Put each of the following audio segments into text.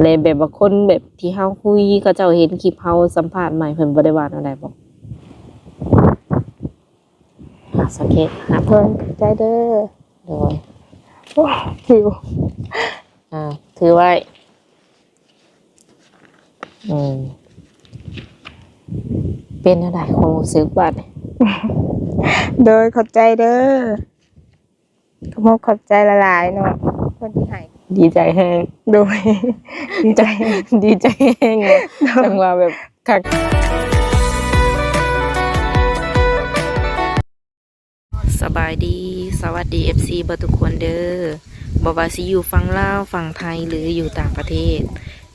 ແລະ ແບບວ່າຄົນແບບທີ່ເຮົາຄຸຍ ເຂົາເຈົ້າເຫັນຄລິບເຮົາສຳພາດໃໝ່ ເພິ່ນບໍ່ໄດ້ວ່າແນວໃດບໍ່? ອາ ສັງເກດ ຮັບ ເພິ່ນ ຂອບໃຈເດີ. ໂດຍ ໂອ້ຍ ຫິວ. ອ່າ ຖືໄວ້. ອືມ ເປັນແນວໃດຄວາມຮູ້ສຶກບາດນີ້? ໂດຍ ຂອບໃຈເດີ. ຂອບອົກຂອບໃຈຫຼາຍໆເນາະ ຄົນທີ່ໃຫ້ ດີໃຈແຮງ. ໂດຍ ດີໃຈ ດີໃຈແຮງເນາະ. ໂດຍ ຈັ່ງວ່າແບບຄັກ. ສະບາຍດີ ສະຫວັດດີ ເອັຟຊີ ເບິດທຸກຄົນເດີ ບໍ່ວ່າຊິຢູ່ຝັ່ງລາວ ຝັ່ງໄທ ຫຼື ຢູ່ຕ່າງປະເທດ,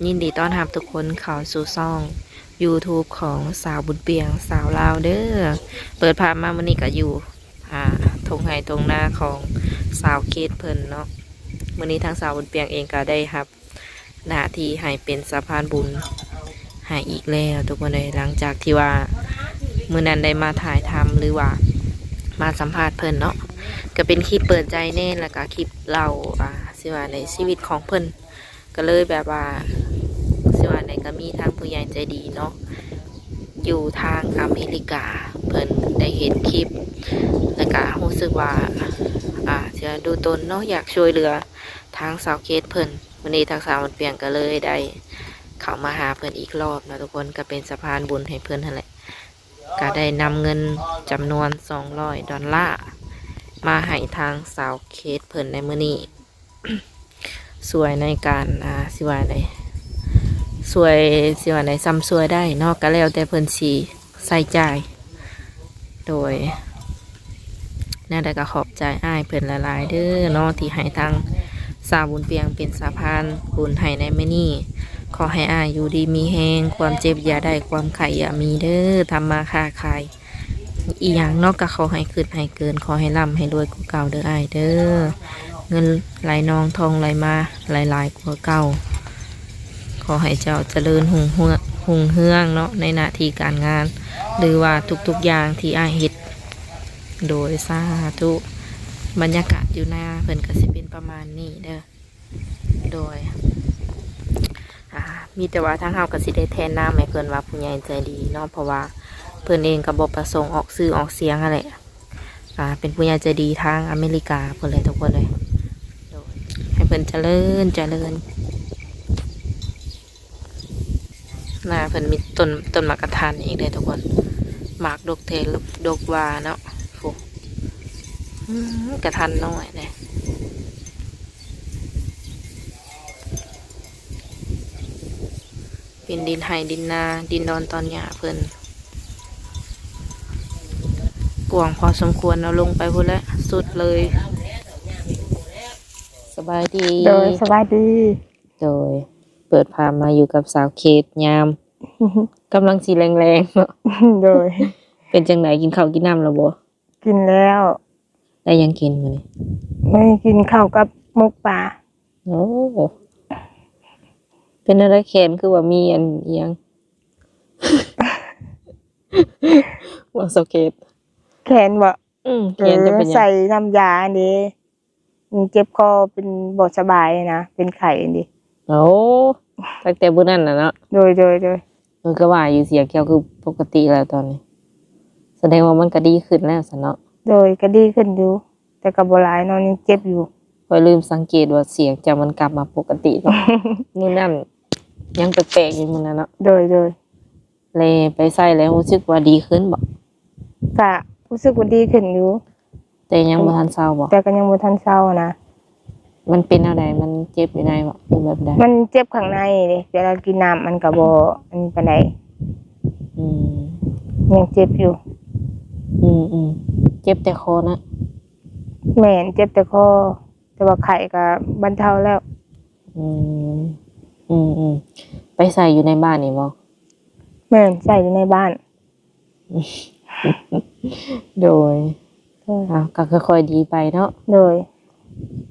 ຍິນດີຕ້ອນຮັບທຸກຄົນເຂົ້າສູ່ຊ່ອງ YouTube ຂອງສາວບຸນປຽງ ສາວລາວເດີ. ເປີດພາບມາມື້ນີ້ກໍຢູ່ ອ່າ ທົ່ງໄຮ່ທົ່ງນາຂອງສາວເຄດເພິ່ນເນາະ. ມື້ນີ້ທາງສາວບຸນປຽງເອງກໍໄດ້ຮັບໜ້າທີ່ໃຫ້ເປັນສະພານບຸນໃຫ້ອີກແລ້ວທຸກຄົນເອີຍ. ຫຼັງຈາກທີ່ວ່າມື້ນັ້ນໄດ້ມາຖ່າຍທຳ ຫຼືວ່າມາສຳພາດເພິ່ນເນາະ ກໍເປັນຄລິບເປີດໃຈແດ່ ແລ້ວກໍຄລິບເລົ່າ ອ່າ ຊິວ່າໃນຊີວິດຂອງເພິ່ນ ກໍເລີຍແບບວ່າ ຊິວ່າໃດ ກໍມີທາງຜູ້ໃຫຍ່ໃຈດີເນາະ ຢູ່ທາງອາເມລິກາ ເພິ່ນໄດ້ເຫັນຄລິບ ແລ້ວກະຮູ້ສຶກວ່າ ອ່າ ຈະດູຕົນເນາະ ຢາກຊ່ວຍເຫຼືອທາງສາວເຄດເພິ່ນ. ມື້ນີ້ທາງສາວບຸນປຽງກໍເລີຍໄດ້ເຂົ້າມາຫາເພິ່ນອີກລອບເນາະທຸກຄົນ ກໍເປັນສະພານບຸນໃຫ້ເພິ່ນຫັ້ນແຫຼະ. ກໍໄດ້ນຳເງິນຈຳນວນສອງຮ້ອຍດອນລາມາໃຫ້ທາງສາວເຄດເພິ່ນໃນມື້ນີ້. ຊ່ວຍໃນການ ອ່າ ຊິວ່າໃດ ຊ່ວຍ ຊິວ່າໃດ ຊ່ຳຊ່ວຍໄດ້ເນາະ ກໍແລ້ວແຕ່ເພິ່ນຊິໃຊ້ຈ່າຍ. ໂດຍ ແນວໃດກໍຂອບໃຈອ້າຍເພິ່ນຫຼາຍໆເດີເນາະ ທີ່ໃຫ້ທາງສາວບຸນປຽງເປັນສະພານບຸນໃຫ້ໃນມື້ນີ້. ຂໍໃຫ້ອ້າຍຢູ່ດີມີແຮງ ຄວາມເຈັບຢ່າໄດ້ ຄວາມໄຂ້ຢ່າມີເດີ ທຳມາຄ້າຂາຍ ອີ່ຫຍັງເນາະ ກໍຂໍໃຫ້ຂຶ້ນໃຫ້ເກີນ ຂໍໃຫ້ລ່ຳໃຫ້ລວຍກວ່າເກົ່າເດີອ້າຍເດີ. ເງິນໄຫຼນອງທອງໄຫຼມາຫຼາຍໆກວ່າເກົ່າ. ຂໍໃຫ້ເຈົ້າຈະເລີນຮຸ່ງເຮືອງ ຮຸ່ງເຮືອງເນາະ ໃນໜ້າທີ່ການງານ ຫຼືວ່າທຸກໆຢ່າງທີ່ອ້າຍເຮັດ. ໂດຍ ສາທຸ. ບັນຍາກາດຢູ່ນາເພິ່ນກໍຊິເປັນປະມານນີ້ເດີ. ໂດຍ ອ່າ ມີແຕ່ວ່າທາງເຮົາກໍຊິໄດ້ແທນນາມໃຫ້ເພິ່ນວ່າຜູ້ໃຫຍ່ໃຈດີເນາະ ເພາະວ່າເພິ່ນເອງກໍບໍ່ປະສົງອອກຊື່ອອກສຽງຫັ້ນແຫຼະ. ອ່າ ເປັນຜູ້ໃຫຍ່ໃຈດີທາງອາເມລິກາພຸ້ນແຫຼະທຸກຄົນເອີຍ. ໂດຍ ໃຫ້ເພິ່ນຈະເລີນ ຈະເລີນ. ນາເພິ່ນມີຕົ້ນ ຕົ້ນໝາກກະທັນອີກເດີທຸກຄົນ ໝາກດົກແທ້ດົກວ່າເນາະ. ໂອ້ ອືມ ກະທັນນ້ອຍເດ້ ເປັນດິນໄຮ່ດິນນາ ດິນດອນຕອນຫຍ້າເພິ່ນ ກວ້າງພໍສົມຄວນເນາະ ລົງໄປພຸ້ນແຫຼະ ສຸດເລີຍ. ສະບາຍດີ. ໂດຍ ສະບາຍດີ. ໂດຍ ເປີດພາບມາຢູ່ກັບສາວເຄດຍາມ ກຳລັງຊິແລງໆເນາະ. ໂດຍ ເປັນຈັ່ງໃດ ກິນເຂົ້າກິນນ້ຳແລ້ວບໍ່? ກິນແລ້ວ. ໄດ້ຫຍັງກິນມື້ນີ້? ໄດ້ກິນເຂົ້າກັບໝົກປາ. ໂອ້ ເປັນແນວໃດ ແຂນຄືວ່າມີອັນອີ່ຫຍັງ ບໍ່ ສາວເຄດ? ແຂນບໍ່? ອືມ ແຂນເຈົ້າເປັນຫຍັງ? ເອີ ໃສ່ນ້ຳຢາຫັ້ນເດ. ມັນເຈັບຄໍ ເປັນບໍ່ສະບາຍນະ ເປັນໄຂ້ນີ້. ໂອ້ ຕັ້ງແຕ່ມື້ນັ້ນນະເນາະ. ໂດຍ ໂດຍ ໂດຍ. ເອີ ກໍວ່າຢູ່ ສຽງເຈົ້າຄືປົກກະຕິແລ້ວຕອນນີ້ ສະແດງວ່າມັນກໍດີຂຶ້ນແລ້ວຊັ້ນເນາະ. ໂດຍ ກໍດີຂຶ້ນຢູ່ ແຕ່ກໍບໍ່ຫຼາຍເນາະ ຍັງເຈັບຢູ່. ຂ້ອຍລືມສັງເກດວ່າສຽງເຈົ້າມັນກັບມາປົກກະຕິເນາະ ມື້ນັ້ນຍັງແປກໆຢູ່ມື້ນັ້ນເນາະ. ໂດຍ ໂດຍ. ແລະ ໄປໃຊ້ແລ້ວຮູ້ສຶກວ່າດີຂຶ້ນບໍ່? ກະຮູ້ສຶກວ່າດີຂຶ້ນຢູ່ ແຕ່ຍັງບໍ່ທັນເຊົາບໍ່? ແຕ່ກໍຍັງບໍ່ທັນເຊົານະ. ມັນເປັນແນວໃດ? ມັນເຈັບຢູ່ໃນບໍ່ ຫຼືແບບໃດ? ມັນເຈັບຂ້າງໃນເດ້ ເວລາກິນນ້ຳມັນກໍບໍ່ອັນນີ້ປານໃດ. ອືມ ຍັງເຈັບຢູ່. ອືມໆ ເຈັບແຕ່ຄໍນະ? ແມ່ນ ເຈັບແຕ່ຄໍ ແຕ່ວ່າໄຂ້ກໍບັນເທົາແລ້ວ. ອືມ ອືມໆ ໄປໃຊ້ຢູ່ໃນບ້ານນີ້ບໍ່? ແມ່ນ ໃຊ້ຢູ່ໃນບ້ານ. ໂດຍ ໂດຍ ອ່າ ກໍຄ່ອຍໆດີໄປເນາະ. ໂດຍ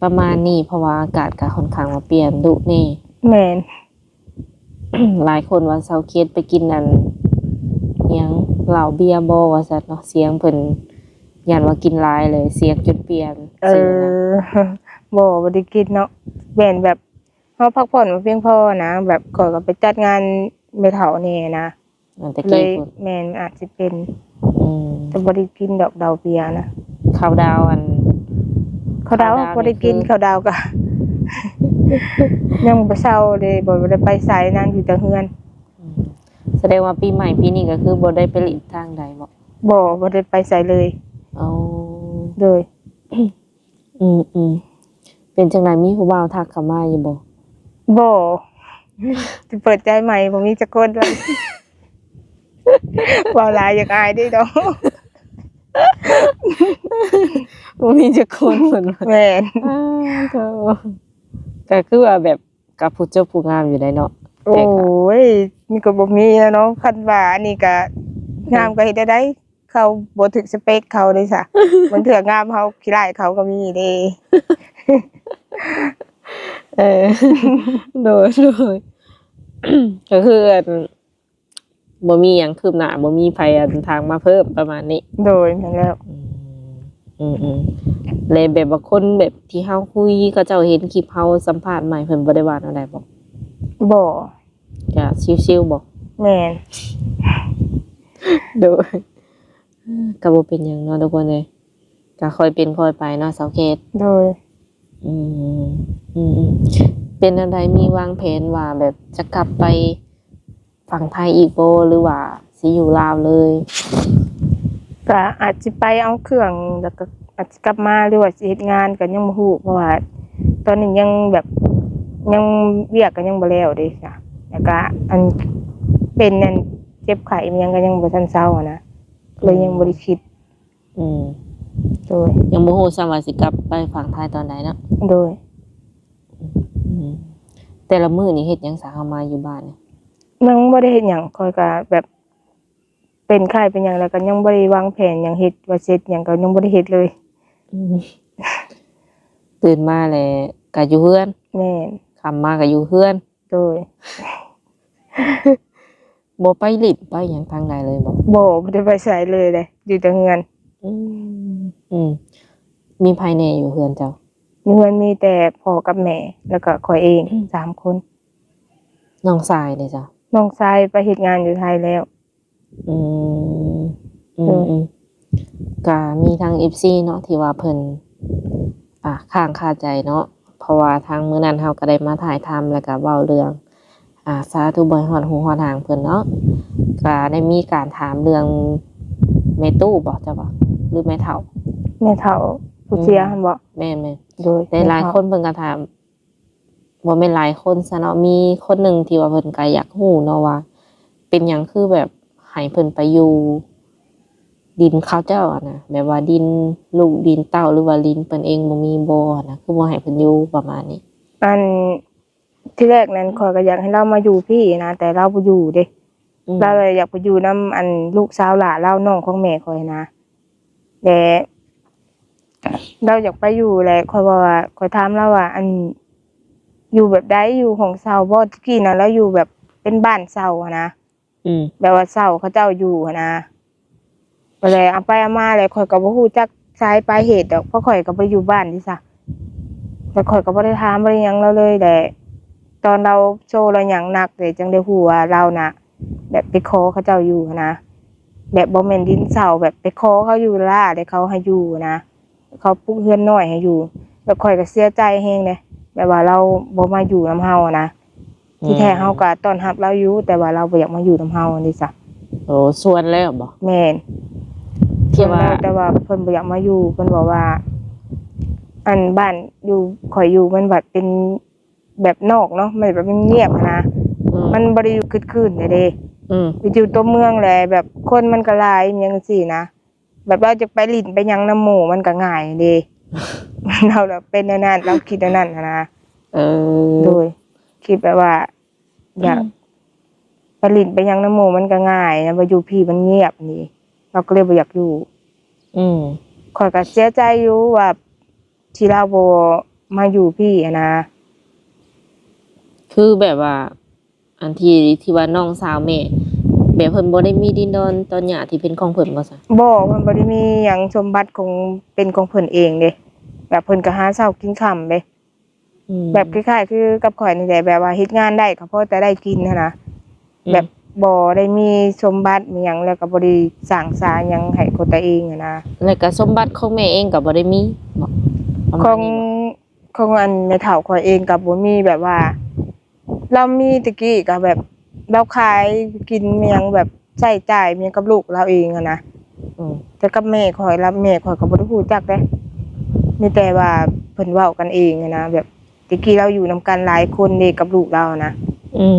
ປະມານນີ້ ເພາະວ່າອາກາດກໍຄ່ອນຂ້າງວ່າປ່ຽນດຸແດ່. ແມ່ນ ຫຼາຍຄົນວ່າຊາວເຂດໄປກິນອັນຫຍັງ ເຫຼົ້າເບຍບໍ່ວ່າຊັ້ນເນາະ ສຽງເພິ່ນ ຢ້ານວ່າກິນຫຼາຍເລີຍ ສຽງຈົນປ່ຽນ. ເອີ ຊິນະ ບໍ່ ບໍ່ໄດ້ກິນເນາະ ແມ່ນແບບ ເຮົາພັກຜ່ອນບໍ່ພຽງພໍນະ ແບບຂ້ອຍກໍໄປຈັດງານແມ່ເຖົ້າແດ່ນະ ອັນແຕ່ກີ້ພຸ້ນ ແມ່ນ ອາດຊິເປັນ ອືມ ແຕ່ບໍ່ໄດ້ກິນດອກເຫຼົ້າເບຍນະ ເຂົ້າດາວອັນ ເຂົ້າດາວ ເຂົ້າດາວ ບໍ່ໄດ້ກິນ ນີ້ຄື ເຂົ້າດາວກໍ ຍັງບໍ່ເຊົາເດ້ ບໍ່ ບໍ່ໄດ້ໄປໃສ ນັ່ງຢູ່ແຕ່ເຮືອນ ອືມ ສະແດງວ່າປີໃໝ່ປີນີ້ກໍຄືບໍ່ໄດ້ໄປຫຼິ້ນທາງໃດບໍ? ບໍ່ ບໍ່ໄດ້ໄປໃສເລີຍ ອໍ ໂດຍ ອືມໆ ເປັນຈັ່ງໃດ ມີຜູ້ບ່າວທັກເຂົ້າມາຢູ່ບໍ່? ບໍ່ ຊິເປີດໃຈໃໝ່ ບໍ່ມີຈັກຄົນ ເວົ້າຫຼາຍຢາກອາຍເດ້ດອກ ບໍ່ມີຈັກຄົນເພິ່ນວ່າ ແມ່ນ ອ້າໂທ້ ກໍຄືວ່າແບບ ກັບຜູ້ຈົບຜູ້ງາມຢູ່ໃດເນາະ ໂອ້ຍ ແຕ່ກໍ ມັນກໍບໍ່ມີແລ້ວເນາະ ຄັນວ່າອັນນີ້ກໍ ອືມ ງາມກໍເຮັດແນວໃດ ເຂົາບໍ່ຖືກສະເປັກເຂົາເດ້ຊະ ບາງເທື່ອງາມເຮົາຂີ້ຮ້າຍເຂົາກໍມີເດ້ ເອີ ໂດຍ ໂດຍ ກໍຄືອັນ ບໍ່ມີຫຍັງຄືບໜ້າ ບໍ່ມີໃຜອັນທາງມາເພີ່ມປະມານນີ້ ໂດຍ ແມ່ນແລ້ວ ອືມໆ ແລະແບບວ່າຄົນແບບທີ່ເຮົາຄຸຍ ເຂົາເຈົ້າເຫັນຄລິບເຮົາສຳພາດໃໝ່ ເພິ່ນບໍ່ໄດ້ວ່າແນວໃດບໍ? ບໍ່ ກະຊິວໆບໍ? ແມ່ນ ໂດຍ ກໍບໍ່ເປັນຫຍັງເນາະທຸກຄົນເອີຍ ກໍຄ່ອຍເປັນຄ່ອຍໄປເນາະສາວເຄດ ໂດຍ ອືມ ອືມໆ ເປັນແນວໃດ ມີວາງແຜນວ່າແບບຈະກັບໄປຝັ່ງໄທອີກບໍ່ ຫຼືວ່າຊິຢູ່ລາວເລີຍ? ກະອາດຊິໄປເອົາເຄື່ອງ ແລ້ວກໍອາດຊິກັບມາ ຫຼືວ່າຊິເຮັດງານກໍຍັງບໍ່ຮູ້ ເພາະວ່າຕອນນີ້ຍັງແບບ ຍັງ ວຽກກໍຍັງບໍ່ແລ້ວເດ້ ແລ້ວກໍອັນ ເປັນອັນເຈັບໄຂ້ອີ່ຫຍັງກໍຍັງບໍ່ທັນເຊົາຫັ້ນນະ ເລີຍຍັງບໍ່ໄດ້ຄິດ ອືມ ໂດຍ ຍັງບໍ່ຮູ້ຊ້ຳວ່າຊິກັບໄປຝັ່ງໄທຕອນໃດເນາະ ໂດຍ ອືມ ແຕ່ລະມື້ນີ້ເຮັດຫຍັງຊະ ເຮົາມາຢູ່ບ້ານນີ້? ຍັງບໍ່ໄດ້ເຮັດຫຍັງ ຂ້ອຍກໍແບບເປັນໄຂ້ເປັນຫຍັງ ແລ້ວກໍຍັງບໍ່ໄດ້ວາງແຜນຫຍັງເຮັດ ວ່າຊິເຮັດຫຍັງກໍຍັງບໍ່ໄດ້ເຮັດເລີຍ ອືມ ຕື່ນມາແລ້ວກໍຢູ່ເຮືອນ ແມ່ນ ຄ່ຳມາກໍຢູ່ເຮືອນ ໂດຍ ບໍ່ໄປຫຼິ້ນໄປຫຍັງທາງໃດເລີຍບໍ? ບໍ່ ບໍ່ໄດ້ໄປໃສເລີຍເດ້ ຢູ່ແຕ່ເຮືອນ ອືມ ອືມ ມີໃຜແດ່ຢູ່ເຮືອນເຈົ້າ? ຢູ່ເຮືອນມີແຕ່ພໍ່ກັບແມ່ ແລ້ວກໍຂ້ອຍເອງ ອືມ ສາມຄົນ ນ້ອງຊາຍເດຊະ? ນ້ອງຊາຍໄປເຮັດງານຢູ່ໄທແລ້ວ ອືມ ອືມ ໂດຍ ອືມ ກະມີທາງເອັຟຊີເນາະ ທີ່ວ່າເພິ່ນ ອ່າ ຄ້າງຄາໃຈເນາະ ເພາະວ່າທາງມື້ນັ້ນເຮົາກໍໄດ້ມາຖ່າຍທຳ ແລ້ວກໍເວົ້າເລື່ອງ ອ່າ ສາທຸ ບໍ່ໃຫ້ຮອດຫູຮອດຫາງເພິ່ນເນາະ ກໍໄດ້ມີການຖາມເລື່ອງແມ່ຕູ້ບໍ ເຈົ້າວ່າ ຫຼືແມ່ເຖົ້າ? ແມ່ເຖົ້າຜູ້ເສຍ ອືມ ຫັ້ນບໍ? ແມ່ນໆ ໂດຍ ແຕ່ຫຼາຍຄົນເພິ່ນກໍຖາມ ບໍ່ແມ່ນຫຼາຍຄົນຊະເນາະ ມີຄົນໜຶ່ງທີ່ວ່າເພິ່ນກໍຢາກຮູ້ເນາະວ່າ ເປັນຫຍັງຄືແບບໃຫ້ເພິ່ນໄປຢູ່ດິນເຂົາເຈົ້າຫັ້ນນະ ແບບວ່າດິນລູກດິນເຕົ້າ ຫຼືວ່າດິນເພິ່ນເອງບໍ່ມີບໍ່ຫັ້ນນະ ຄືບໍ່ໃຫ້ເພິ່ນຢູ່ປະມານນີ້? ອັນ ທີແລກນັ້ນຂ້ອຍກໍຢາກໃຫ້ລາວມາຢູ່ພີ້ນະ ແຕ່ລາວບໍ່ຢູ່ເດ້ ອືມ ລາວລະຢາກໄປຢູ່ນຳ ອັນ ລູກສາວຫຼ້າລາວ ນ້ອງຂອງແມ່ຂ້ອຍນະ ແລະ ລາວຢາກໄປຢູ່ແຫຼະ ຂ້ອຍເວົ້າວ່າ ຂ້ອຍຖາມລາວວ່າ ອັນ ຢູ່ແບບໃດ ຢູ່ຫ້ອງເຊົ່າບໍ່? ແຕ່ກີ້ນະລາວຢູ່ແບບເປັນບ້ານເຊົ່າຫັ້ນນະ ອືມ ແບບວ່າເຊົ່າເຂົາເຈົ້າຢູ່ຫັ້ນນະ ກໍເລີຍເອົາໄປເອົາມາແລ້ວ ຂ້ອຍກໍບໍ່ຮູ້ຈັກສາເຫດປາຍເຫດດອກ ເພາະຂ້ອຍກໍບໍ່ໄດ້ຢູ່ບ້ານເດ້ຊະ ແລ້ວຂ້ອຍກໍບໍ່ໄດ້ຖາມບໍ່ໄດ້ຫຍັງລາວເລີຍແຫຼະ ຕອນລາວໂຊລາວຫຍັງໜັກເດ ຈຶ່ງໄດ້ຮູ້ວ່າລາວນະ ແບບໄປຂໍເຂົາເຈົ້າຢູ່ຫັ້ນນະ ແບບບໍ່ແມ່ນດິນເຊົ່າ ແບບໄປຂໍເຂົາຢູ່ລະ ແລ້ວເຂົາໃຫ້ຢູ່ນະ ເຂົາປຸກເຮືອນນ້ອຍໃຫ້ຢູ່ ແລ້ວຂ້ອຍກໍເສຍໃຈແຮງເດ້ ແບບວ່າລາວບໍ່ມາຢູ່ນຳເຮົານະ ອືມ ທີ່ແທ້ເຮົາກໍຕ້ອນຮັບລາວຢູ່ ແຕ່ວ່າລາວບໍ່ຢາກມາຢູ່ນຳເຮົາຫັ້ນເດຊະ. ໂອ້ ຊວນແລ້ວບໍ? ແມ່ນ ທີ່ວ່າ ແຕ່ວ່າເພິ່ນບໍ່ຢາກມາຢູ່ ເພິ່ນບອກວ່າ ອັນ ບ້ານຢູ່ ຂ້ອຍຢູ່ມັນບັດເປັນ ແບບນອກເນາະ ມັນແບບມັນງຽບຫັ້ນນະ ອືມ ມັນບໍ່ໄດ້ຢູ່ຄຶກຄື້ນໃດເດ້ ອືມ ຢູ່ຕົວເມືອງແຫຼະ ແບບຄົນມັນກໍຫຼາຍ ອີ່ຫຍັງຈັ່ງຊີ້ນະ ແບບລາວຈະໄປຫຼິ້ນໄປຫຍັງນຳໝູ່ມັນກໍງ່າຍເດ້ ລາວແບບເປັນແນວນັ້ນ ລາວຄິດແນວນັ້ນຫັ້ນນະ ເອີ ໂດຍ ຄິດແບບວ່າ ຢາກ ອືມ ໄປຫຼິ້ນໄປຫຍັງນຳໝູ່ມັນກໍງ່າຍນະ ວ່າຢູ່ພີ້ມັນງຽບນີ້ ລາວກໍເລີຍບໍ່ຢາກຢູ່ ອືມ ຂ້ອຍກໍເສຍໃຈຢູ່ວ່າ ທີ່ລາວບໍ່ມາຢູ່ພີ້ຫັ້ນນະ ຄືແບບວ່າ ອັນທີ່ ທີ່ວ່ານ້ອງສາວແມ່ ແບບເພິ່ນບໍ່ໄດ້ມີດິນດອນຕອນຫຍ້າທີ່ເປັນຂອງເພິ່ນບໍ່ຊະ? ບໍ່ ເພິ່ນບໍ່ໄດ້ມີຫຍັງ ສົມບັດຂອງ ເປັນຂອງເພິ່ນເອງເດ້ ແບບເພິ່ນກໍຫາເຊົ້າກິນຄ່ຳເດ້ ອືມ ແບບຄ້າຍໆຄືກັບຂ້ອຍນີ້ແຫຼະ ແບບວ່າເຮັດງານໄດ້ກໍພໍແຕ່ໄດ້ກິນຫັ້ນນະ ອືມ ແບບບໍ່ໄດ້ມີສົມບັດມີຫຍັງ ແລ້ວກໍບໍ່ໄດ້ສ້າງສາຫຍັງໃຫ້ຂອງຕົວເອງຫັ້ນນະ ແລ້ວກໍສົມບັດຂອງແມ່ເອງກໍບໍ່ໄດ້ມີເນາະ ປະມານນີ້ບໍ່? ຂອງ ຂອງອັນແມ່ເຖົ້າຂ້ອຍເອງກໍບໍ່ມີ ແບບວ່າລາວມີແຕ່ກີ້ກໍແບບລາວຂາຍກິນແມ່ນຫຍັງ ແບບໃຊ້ຈ່າຍແມ່ນຫຍັງກັບລູກລາວເອງຫັ້ນນະ ອືມ ແຕ່ກັບແມ່ຂ້ອຍລະ ແມ່ຂ້ອຍກໍບໍ່ໄດ້ຮູ້ຈັກເດ້ ມີແຕ່ວ່າເພິ່ນເວົ້າກັນເອງຫັ້ນນະ ແບບແຕ່ກີ້ລາວຢູ່ນຳກັນຫຼາຍຄົນເດ້ກັບລູກລາວນະ ອືມ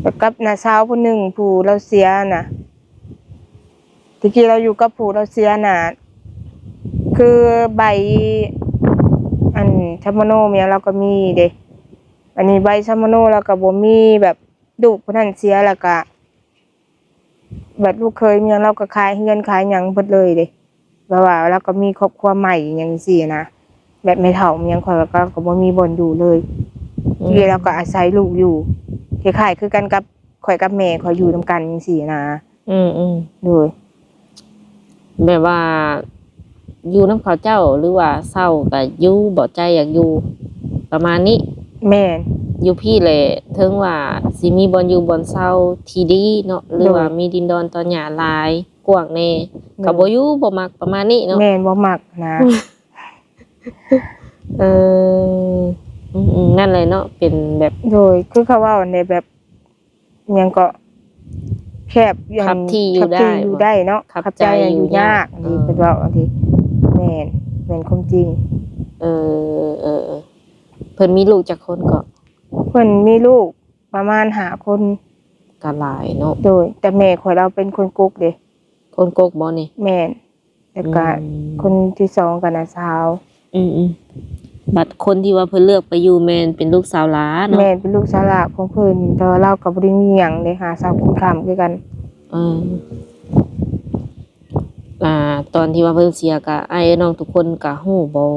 ແລ້ວກັບນ້າສາວຜູ້ໜຶ່ງຜູ້ລາວເສຍນະ ແຕ່ກີ້ລາວຢູ່ກັບຜູ້ລາວເສຍນະ ຄືໃບອັນສຳມະໂນແມ່ນຫຍັງລາວກໍມີເດ້ ອັນນີ້ໃບສຳມະໂນລາວກໍບໍ່ມີ ແບບລູກຜູ້ນັ້ນເສຍ ແລ້ວກໍແບບລູກເຂີຍແມ່ນຫຍັງລາວກໍຂາຍເຮືອນຂາຍຫຍັງເບິດເລີຍເດ້ ແບບວ່າລາວກໍມີຄອບຄົວໃໝ່ຫຍັງຊີ້ນະ ແບບແມ່ເຖົ້າແມ່ນຫຍັງຂ້ອຍກໍ ກໍບໍ່ມີບ່ອນຢູ່ເລີຍ ອືມ ທີ່ລາວກໍອາໄສລູກຢູ່ ຄ້າຍໆຄືກັນກັບຂ້ອຍກັບແມ່ຂ້ອຍຢູ່ນຳກັນຈັ່ງຊີ້ນະ ອືມໆ ໂດຍ ແບບວ່າຢູ່ນຳເຂົາເຈົ້າ ຫຼືວ່າເຊົ່າກໍຢູ່ບໍ່ ໃຈຢາກຢູ່ ປະມານນີ້ ແມ່ນ ຢູ່ພີ້ແຫຼະ ເຖິງວ່າຊິມີບ່ອນຢູ່ບ່ອນເຊົ່າທີ່ດີເນາະ ຫຼືວ່າ ໂດຍ ມີດິນດອນຕອນຫຍ້າຫຼາຍກວ້າງແດ່ ໂດຍ ກໍບໍ່ຢູ່ ບໍ່ມັກ ປະມານນີ້ເນາະ ແມ່ນ ບໍ່ມັກນະ ເອີ ອືມໆ ນັ້ນແຫຼະເນາະ ເປັນແບບ ໂດຍ ຄືເຂົາເວົ້າຫັ້ນແຫຼະ ແບບ ຫຍັງເກາະ ແຄບ ອັນ ຄັບທີ່ຢູ່ໄດ້ ຄັບທີ່ຢູ່ໄດ້ເນາະ ຄັບໃຈຢູ່ຍາກ ເອີ ເພິ່ນເວົ້າຈັ່ງຊີ້ ແມ່ນ ແມ່ນຄວາມຈິງ ເອີ ເອີ ເອີ ເພິ່ນມີລູກຈັກຄົນເກາະ? ເພິ່ນມີລູກປະມານຫ້າຄົນ ກໍຫຼາຍເນາະ ໂດຍ ແຕ່ແມ່ຂ້ອຍລາວເປັນຄົນກົກເດ້ ຄົນກົກບໍ່ນີ້? ແມ່ນ ແລ້ວກະ ອືມ ຄົນທີສອງກໍນ້າສາວ ອືມໆ ບັດຄົນທີ່ວ່າເພິ່ນເລືອກໄປຢູ່ແມ່ນເປັນລູກສາວຫຼ້າເນາະ? ແມ່ນ ເປັນລູກສາວຫຼ້າຂອງເພິ່ນ ແຕ່ວ່າລາວກໍບໍ່ໄດ້ມີຫຍັງເດ້ ຫາເຊົ້າກິນຄ່ຳຄືກັນ ເອີ ອ່າ ຕອນທີ່ວ່າເພິ່ນເສຍ ກະອ້າຍເອື້ອຍນ້ອງທຸກຄົນກະຮູ້ບໍ່?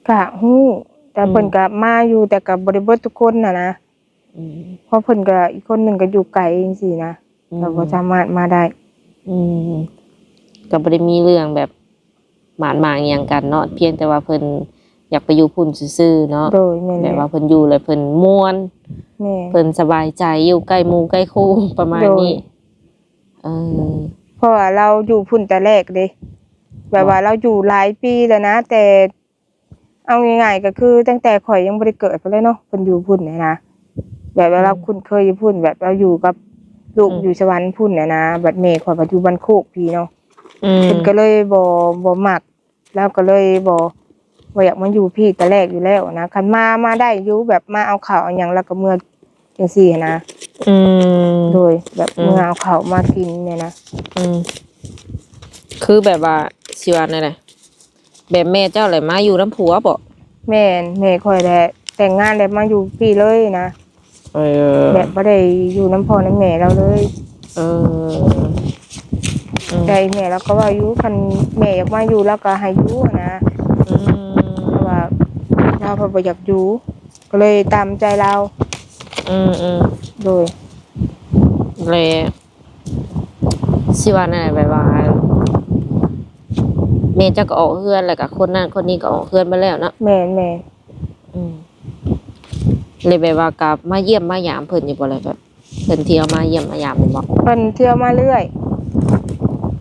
ກະຮູ້ ແຕ່ເພິ່ນ ອືມ ກະມາຢູ່ ແຕ່ກະບໍ່ໄດ້ເບິດທຸກຄົນຫັ້ນນະ. ອືມ ເພາະເພິ່ນກໍ ອີກຄົນໜຶ່ງກໍຢູ່ໄກຈັ່ງຊີ້ນະ ອືມ ກໍບໍ່ສາມາດມາໄດ້ ອືມ ກໍບໍ່ໄດ້ມີເລື່ອງແບບບາດໝາງຫຍັງກັນເນາະ ພຽງແຕ່ວ່າເພິ່ນຢາກໄປຢູ່ພຸ້ນຊື່ໆເນາະ ໂດຍ ແມ່ນ ແບບວ່າເພິ່ນຢູ່ແລ້ວເພິ່ນມ່ວນ ແມ່ນ ເພິ່ນສະບາຍໃຈ ຢູ່ໃກ້ໝູ່ໃກ້ຄູ່ ປະມານນີ້ ໂດຍ ເອີ ເພາະວ່າລາວຢູ່ພຸ້ນແຕ່ແລກເດ້ ແບບວ່າລາວຢູ່ຫຼາຍປີແລ້ວນະ ແຕ່ ເອົາງ່າຍໆກໍຄືຕັ້ງແຕ່ຂ້ອຍຍັງບໍ່ໄດ້ເກີດພຸ້ນແຫຼະເນາະ ເພິ່ນຢູ່ພຸ້ນຫັ້ນນະ ແບບວ່າ ອືມ ລາວຄຸ້ນເຄີຍຢູ່ພຸ້ນ ແບບລາວຢູ່ກັບລູກ ອືມ ຢູ່ສະຫວັນພຸ້ນຫັ້ນນະ ບັດແມ່ຂ້ອຍບັດຢູ່ບ້ານໂຄກພີ້ເນາະ ອືມ ເພິ່ນກໍເລີຍບໍ່ ບໍ່ມັກ ລາວກໍເລີຍບໍ່ ບໍ່ຢາກມາຢູ່ພີ້ແຕ່ແລກຢູ່ແລ້ວນະ ຄັນມາ ມາໄດ້ຢູ່ ແບບມາເອົາເຂົ້າເອົາຫຍັງ ລາວກໍເມືອຈັ່ງຊີ້ຫັ້ນນະ ອືມ ໂດຍ ແບບ ອືມ ເມືອເອົາເຂົ້າມາກິນນີ້ນະ ອືມ ຄືແບບວ່າ ຊິວ່າແນວໃດ? ແບບແມ່ເຈົ້າແຫຼະມາຢູ່ນຳຜົວບໍ? ແມ່ນ ແມ່ຂ້ອຍແຫຼະແຕ່ງງານແລ້ວມາຢູ່ພີ້ເລີຍນະ ເອີ ແບບບໍ່ໄດ້ຢູ່ນຳພໍ່ນຳແມ່ລາວເລີຍ ເອີ ອືມ ແຕ່ອີແມ່ລາວກໍເວົ້າຢູ່ ຄັນແມ່ຢາກມາຢູ່ລາວກໍໃຫ້ຢູ່ນະ ອືມ ແຕ່ວ່າລາວພັດບໍ່ຢາກຢູ່ ກໍເລີຍຕາມໃຈລາວ ອືມໆ ໂດຍ ແລ້ວ ຊິວ່າແນວໃດ ແບບວ່າ ແມ່ເຈົ້າກໍອອກເຮືອນ ແລ້ວກໍຄົນນັ້ນຄົນນີ້ກໍອອກເຮືອນໝົດແລ້ວເນາະ? ແມ່ນໆ ອືມ ແລ້ວແບບວ່າກັບມາຢ້ຽມມາຢາມເພິ່ນຢູ່ບໍ່? ແລ້ວແບບເພິ່ນທ່ຽວມາຢ້ຽມມາຢາມແມ່ນບໍ່? ເພິ່ນທ່ຽວມາເລື້ອຍ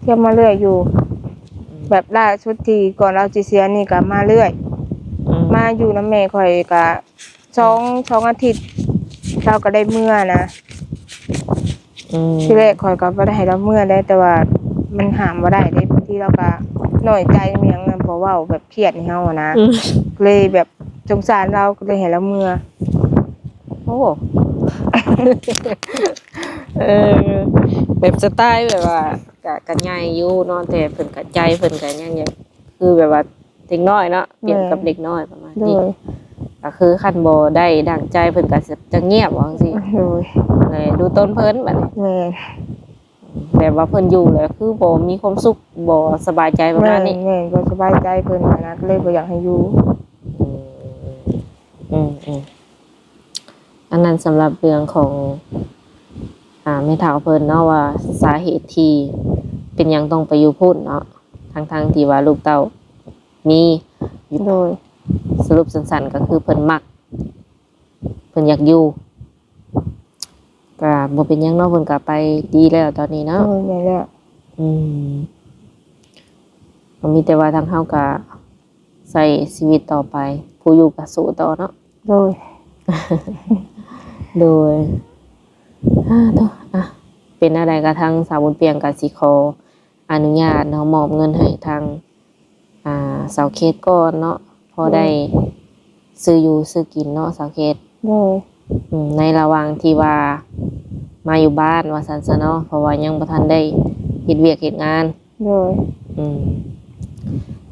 ທ່ຽວມາເລື້ອຍຢູ່ ອືມ ແບບລ່າສຸດທີ່ກ່ອນລາວຊິເສຍນີ້ກໍມາເລື້ອຍ ອືມ ມາຢູ່ນຳແມ່ຂ້ອຍກໍ ສອງ ສອງອາທິດ ລາວກໍໄດ້ເມືອນະ ອືມ ທີແລກຂ້ອຍກໍບໍ່ໄດ້ໃຫ້ລາວເມືອເດ້ ແຕ່ວ່າມັນຫ້າມບໍ່ໄດ້ເດ້ ບາງທີລາວກໍນ້ອຍໃຈແມ່ນຫຍັງ ບໍ່ເວົ້າ ແບບຄຽດໃຫ້ເຮົາຫັ້ນນະ ອືມ ກໍເລີຍແບບສົງສານລາວ ກໍເລີຍໃຫ້ລາວເມືອ ໂອ້ ເອີ ແບບສະໄຕແບບວ່າ ກະ ກະໃຫຍ່ຢູ່ເນາະ ແຕ່ເພິ່ນກະ ໃຈເພິ່ນກະຍັງຢາກ ຄືແບບວ່າເດັກນ້ອຍເນາະ ປຽບກັບເດັກນ້ອຍປະມານນີ້ ໂດຍ ກໍຄືຄັນບໍ່ໄດ້ດັ່ງໃຈເພິ່ນກໍຈະງຽບວ່າຈັ່ງຊີ້ ໂດຍ ແລະດູຕົນເພິ່ນບັດນີ້ ແມ່ນ ແບບວ່າເພິ່ນຢູ່ແລ້ວຄືບໍ່ມີຄວາມສຸກ ບໍ່ສະບາຍໃຈປະມານນີ້ ແມ່ນ ແມ່ນ ບໍ່ສະບາຍໃຈເພິ່ນຫັ້ນນະ ກໍເລີຍບໍ່ຢາກໃຫ້ຢູ່ ອືມ ອືມໆ ອັນນັ້ນສຳລັບເລື່ອງຂອງ ອ່າ ແມ່ເຖົ້າເພິ່ນເນາະ ວ່າສາເຫດທີ່ເປັນຫຍັງຕ້ອງໄປຢູ່ພຸ້ນເນາະ ທັງໆທີ່ວ່າລູກເຕົ້າມີ ໂດຍ ສະຫຼຸບສັ້ນໆ ກໍຄືເພິ່ນມັກ ເພິ່ນຢາກຢູ່ ກໍບໍ່ເປັນຫຍັງເນາະ ເພິ່ນກໍໄປດີແລ້ວຕອນນີ້ເນາະ. ໂດຍ ແມ່ນແລ້ວ. ອືມ ກໍມີແຕ່ວ່າທາງເຮົາກໍໃຊ້ຊີວິດຕໍ່ໄປ ຜູ້ຢູ່ກໍສູ້ຕໍ່ເນາະ. ໂດຍ ໂດຍ ອາ ໂທ້ ອະ ເປັນແນວໃດກໍທາງສາວບຸນປ່ຽງກໍຊິຂໍອະນຸຍາດເນາະ ມອບເງິນໃຫ້ທາງ ອ່າ ສາວເຄດກ່ອນເນາະ ພໍໄດ້ ໂດຍ ຊື້ຢູ່ຊື້ກິນເນາະ ສາວເຄດ. ໂດຍ ອືມ ໃນລະຫວ່າງທີ່ວ່າມາຢູ່ບ້ານວ່າຊັ້ນຊະເນາະ ເພາະວ່າຍັງບໍ່ທັນໄດ້ເຮັດວຽກເຮັດງານ. ໂດຍ ອືມ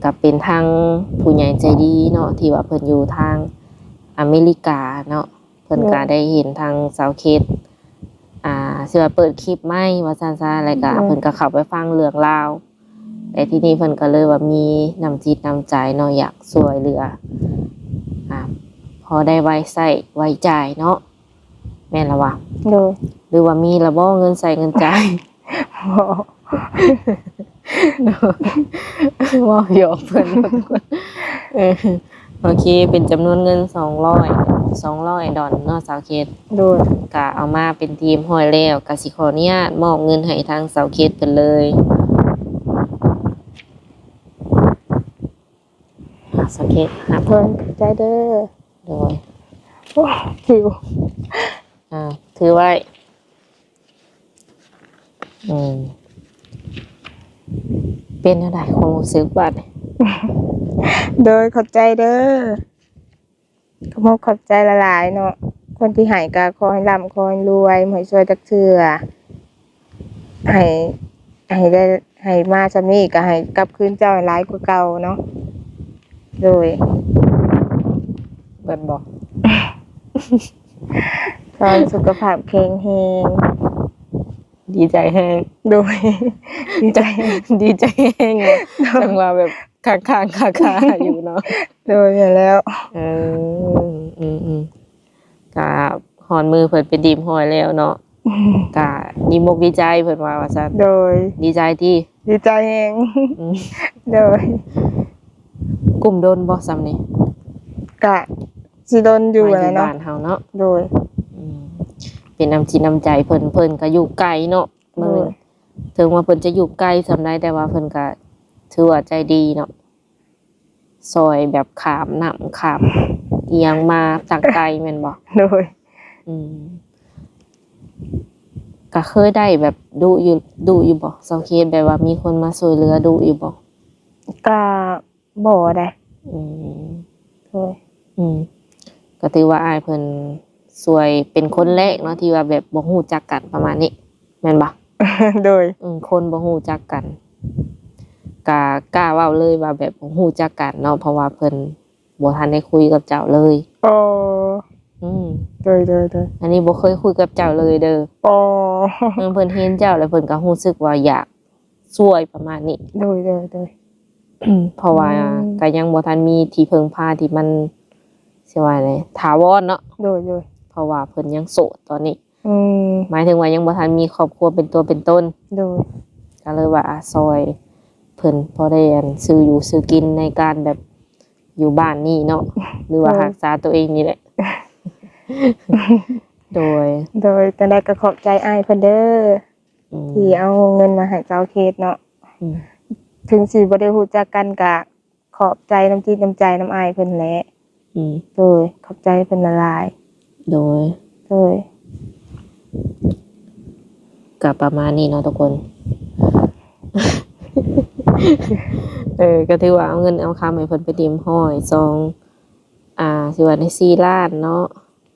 ກໍເປັນທາງຜູ້ໃຫຍ່ໃຈດີເນາະ ທີ່ວ່າເພິ່ນຢູ່ທາງອາເມລິກາເນາະ ເພິ່ນ ໂດຍ ກໍໄດ້ເຫັນທາງສາວເຄດ ອ່າ ຊິວ່າເປີດຄລິບໃໝ່ວ່າຊັ້ນຊະ ແລ້ວກໍ ໂດຍ ເພິ່ນກໍເຂົ້າໄປຟັງເລື່ອງລາວ ແລ້ວທີນີ້ເພິ່ນກໍເລີຍວ່າມີນ້ຳຈິດນ້ຳໃຈເນາະ ຢາກຊ່ວຍເຫຼືອ ອ່າ ພໍໄດ້ໄວ້ໃຊ້ໄວ້ຈ່າຍເນາະ ແມ່ນລະວະ? ໂດຍ ຫຼືວ່າມີລະບໍ່ເງິນໃຊ້ເງິນຈ່າຍ? ບໍ່ ເວົ້າຫຍອກເພິ່ນ ເອີ ໂອເຄ ເປັນຈຳນວນເງິນສອງຮ້ອຍ ສອງຮ້ອຍດອນເນາະ ສາວເຄດ. ໂດຍ ກະເອົາມາເປັນທີ່ຮຽບຮ້ອຍແລ້ວ ກະຊິຂໍອະນຸຍາດມອບເງິນໃຫ້ທາງສາວເຄດເພິ່ນເລີຍ. ສາວເຄດ ຮັບ. ໂດຍ ຂອບໃຈເດີ. ໂດຍ ໂອ້ຍ ຫິວ. ອ່າ ຖືໄວ້. ອືມ ເປັນແນວໃດຄວາມຮູ້ສຶກບາດນີ້? ໂດຍ ຂອບໃຈເດີ. ຂອບອົກຂອບໃຈຫຼາຍໆເນາະ ຄົນທີ່ໃຫ້ກໍຂໍໃຫ້ລ່ຳ ຂໍໃຫ້ລວຍ ໃຫ້ຊ່ວຍຈັກເທື່ອ ໃຫ້ ໃຫ້ໄດ້ ໃຫ້ມາສ່ຳນີ້ກໍໃຫ້ກັບຄືນເຈົ້າໃຫ້ຫຼາຍກວ່າເກົ່າເນາະ. ໂດຍ ເບິດບໍ່? ຂໍໃຫ້ສຸຂະພາບແຂງແຮງ. ດີໃຈແຮງ. ໂດຍ ດີໃຈ ດີໃຈແຮງເນາະ. ໂດຍ ຈັ່ງວ່າແບບຄ້າງໆຄາໆຢູ່ເນາະ. ໂດຍ ແມ່ນແລ້ວ. ເອີ ອືມໆ ກະຮອດມືເພິ່ນເປັນທີ່ຮຽບຮ້ອຍແລ້ວເນາະ. ອືມ ກະດີມົກດີໃຈເພິ່ນວ່າ ວ່າຊັ້ນ. ໂດຍ ດີໃຈຕິ? ດີໃຈແຮງ. ອືມ ໂດຍ ກຸ້ມດົນບໍ່ສ່ຳນີ້? ກະຊິດົນຢູ່ ມາຢູ່ແຫຼະເນາະ ບ້ານເຮົາເນາະ. ໂດຍ ອືມ ເປັນນ້ຳຈິດນ້ຳໃຈເພິ່ນ ເພິ່ນກໍຢູ່ໄກເນາະ. ໂດຍ ເຖິງວ່າເພິ່ນຈະຢູ່ໄກສ່ຳໃດ ແຕ່ວ່າເພິ່ນກໍຖືວ່າໃຈດີເນາະ ຊ່ອຍແບບຂ້າມນ້ຳຂ້າມອີ່ຫຍັງມາທາງໄກແມ່ນບໍ່? ໂດຍ ອືມ ກໍເຄີຍໄດ້ແບບດຸຢູ່ ດຸຢູ່ບໍ່ ສາວເຄດ? ແບບວ່າມີຄົນມາຊ່ວຍເຫຼືອດຸຢູ່ບໍ່? ກໍບໍ່ໄດ໋. ອືມ ໂດຍ ອືມ ກໍຖືວ່າອ້າຍເພິ່ນຊ່ວຍເປັນຄົນແລກເນາະ ທີ່ວ່າແບບບໍ່ຮູ້ຈັກກັນປະມານນີ້ ແມ່ນບໍ່? ໂດຍ ອືມ ຄົນບໍ່ຮູ້ຈັກກັນ ກະກ້າເວົ້າເລີຍວ່າແບບບໍ່ຮູ້ຈັກກັນເນາະ ເພາະວ່າເພິ່ນບໍ່ທັນໄດ້ຄຸຍກັບເຈົ້າເລີຍ. ອໍ ອືມ ໂດຍໆໆ ອັນນີ້ບໍ່ເຄີຍຄຸຍກັບເຈົ້າເລີຍເດີ. ອໍ ເພິ່ນເຫັນເຈົ້າແລ້ວເພິ່ນກໍຮູ້ສຶກວ່າຢາກ ຊ່ວຍປະມານນີ້. ໂດຍ ໂດຍ ໂດຍ ເພາະວ່າ ອືມ ກໍຍັງບໍ່ທັນມີທີ່ເພິ່ງພາທີ່ມັນ ຊິວ່າແນວໃດ ຖາວອນເນາະ. ໂດຍ ໂດຍ ເພາະວ່າເພິ່ນຍັງໂສດຕອນນີ້. ອືມ ໝາຍເຖິງວ່າຍັງບໍ່ທັນມີຄອບຄົວເປັນຕົວເປັນຕົນ. ໂດຍ ກໍເລີຍວ່າ ອາ ຊ່ອຍເພິ່ນພໍໄດ້ ອັນ ຊື້ຢູ່ຊື້ກິນໃນການແບບຢູ່ບ້ານນີ້ເນາະ ຫຼືວ່າ ໂດຍ ຮັກສາຕົວເອງນີ້ແຫຼະ. ໂດຍ ໂດຍ ຈັ່ງໃດກໍຂອບໃຈອ້າຍເພິ່ນເດີ. ອືມ ທີ່ເອົາເງິນມາໃຫ້ສາວເຄດເນາະ. ອືມ ເຖິງຊິບໍ່ໄດ້ຮູ້ຈັກກັນ ກະຂອບໃຈນ້ຳຈິດນ້ຳໃຈນຳອ້າຍເພິ່ນແຫຼະ. ອືມ ໂດຍ ຂອບໃຈເພິ່ນຫຼາຍໆ. ໂດຍ ໂດຍ ກະປະມານນີ້ເນາະທຸກຄົນ. ເອີ ກະຖືວ່າເອົາເງິນເອົາຄຳໃຫ້ເພິ່ນໄປເຕັມຮ້ອຍ ສອງ ອ່າ ຊິວ່າໄດ້ສີ່ລ້ານເນາະ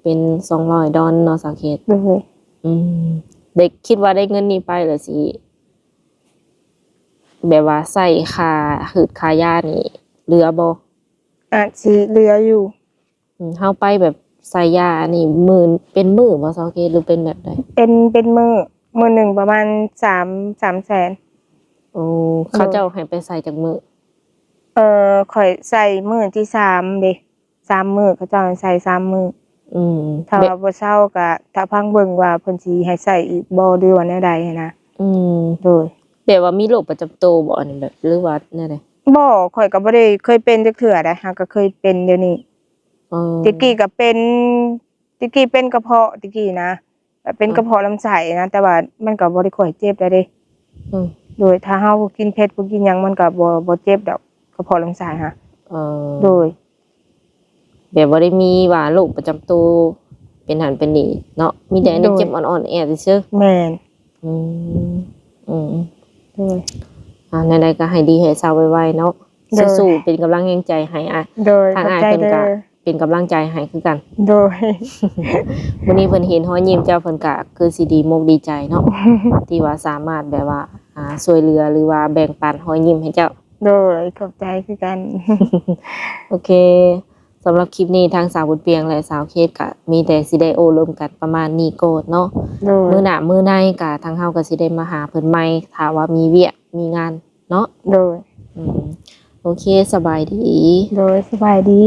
ເປັນສອງຮ້ອຍດອນເນາະ ສາວເຄດ. ໂດຍ ອືມ ໄດ້ ຄິດວ່າໄດ້ເງິນນີ້ໄປແລ້ວຊິ ແບບວ່າໃຊ້ຄ່າຫືດຄ່າຢານີ້ເຫຼືອບໍ່? ອາດຊິເຫຼືອຢູ່. ອືມ ເຮົາໄປແບບໃຊ້ຢານີ້ມື້ ເປັນມື້ບໍ່ ສາວເຄດ ຫຼືເປັນແບບໃດ? ເປັນ ເປັນມື້ ມື້ໜຶ່ງປະມານສາມ ສາມແສນ. ໂອ້ ໂດຍ ເຂົາເຈົ້າໃຫ້ໄປໃຊ້ຈັກມື້? ເອີ ຂ້ອຍໃຊ້ມື້ທີສາມເດ. ສາມມື້ ເຂົາເຈົ້າໃຫ້ໃຊ້ສາມມື້. ອືມ ຖ້າວ່າບໍ່ເຊົາກໍຖ້າຟັງເບິ່ງວ່າເພິ່ນຊິໃຫ້ໃຊ້ອີກບໍ່ ຫຼືວ່າແນວໃດຫັ້ນນະ. ອືມ ໂດຍ ແບບວ່າມີໂລກປະຈຳໂຕບໍ່ ອັນນີ້ແບບ ຫຼືວ່າແນວໃດ? ບໍ່ ຂ້ອຍກໍບໍ່ໄດ້ເຄີຍເປັນຈັກເທື່ອໃດ໋ ຫາກະເຄີຍເປັນດຽວນີ້. ເອີ ແຕ່ກີ້ກໍເປັນ ແຕ່ກີ້ເປັນກະເພາະ ແຕ່ກີ້ນະ ແບບເປັນ ອືມ ກະເພາະລຳໄສ້ນະ ແຕ່ວ່າມັນກໍບໍ່ໄດ້ຄ່ອຍເຈັບແລ້ວເດ້. ອືມ ໂດຍ ຖ້າເຮົາບໍ່ກິນເຜັດ ບໍ່ກິນຫຍັງ ມັນກໍບໍ່ ບໍ່ເຈັບດອກ ກະເພາະລຳໄສ້ຫະ. ເອີ ໂດຍ ແບບບໍ່ໄດ້ມີວ່າໂລກປະຈຳໂຕເປັນຫັ້ນເປັນນີ້ເນາະ ມີແຕ່ອັນນີ້ ໂດຍ ເຈັບອ່ອນໆແອດຊື່ໆ. ແມ່ນ. ອືມ ອືມ ໂດຍ ອ່າ ແນວໃດກໍໃຫ້ດີໃຫ້ເຊົາໄວໆເນາະ. ໂດຍ ສູ້ໆ ເປັນກຳລັງແຮງໃຈໃຫ້ ອ່າ ໂດຍ ທາງອ້າຍເພິ່ນກໍ ຂອບໃຈເດີ ເປັນກຳລັງໃຈໃຫ້ຄືກັນ. ໂດຍ ມື້ນີ້ເພິ່ນເຫັນຮອຍຍິ້ມເຈົ້າ ເພິ່ນກໍຄືຊິດີມົກດີໃຈເນາະ ທີ່ວ່າສາມາດແບບວ່າ ອ່າ ຊ່ວຍເຫຼືອ ຫຼືວ່າແບ່ງປັນຮອຍຍິ້ມໃຫ້ເຈົ້າ. ໂດຍ ຂອບໃຈຄືກັນ. ໂອເຄ ສຳລັບຄລິບນີ້ ທາງສາວບຸນປຽງ ແລະ ສາວເຄດ ກະມີແຕ່ຊິໄດ້ໂອ້ລົມກັນປະມານນີ້ກ່ອນເນາະ. ໂດຍ ມື້ໜ້າມື້ໃນກະ ທາງເຮົາກະຊິໄດ້ມາຫາເພິ່ນໃໝ່ ຖ້າວ່າມີວຽກມີງານເນາະ. ໂດຍ ອືມ ໂອເຄ ສະບາຍດີ. ໂດຍ ສະບາຍດີ.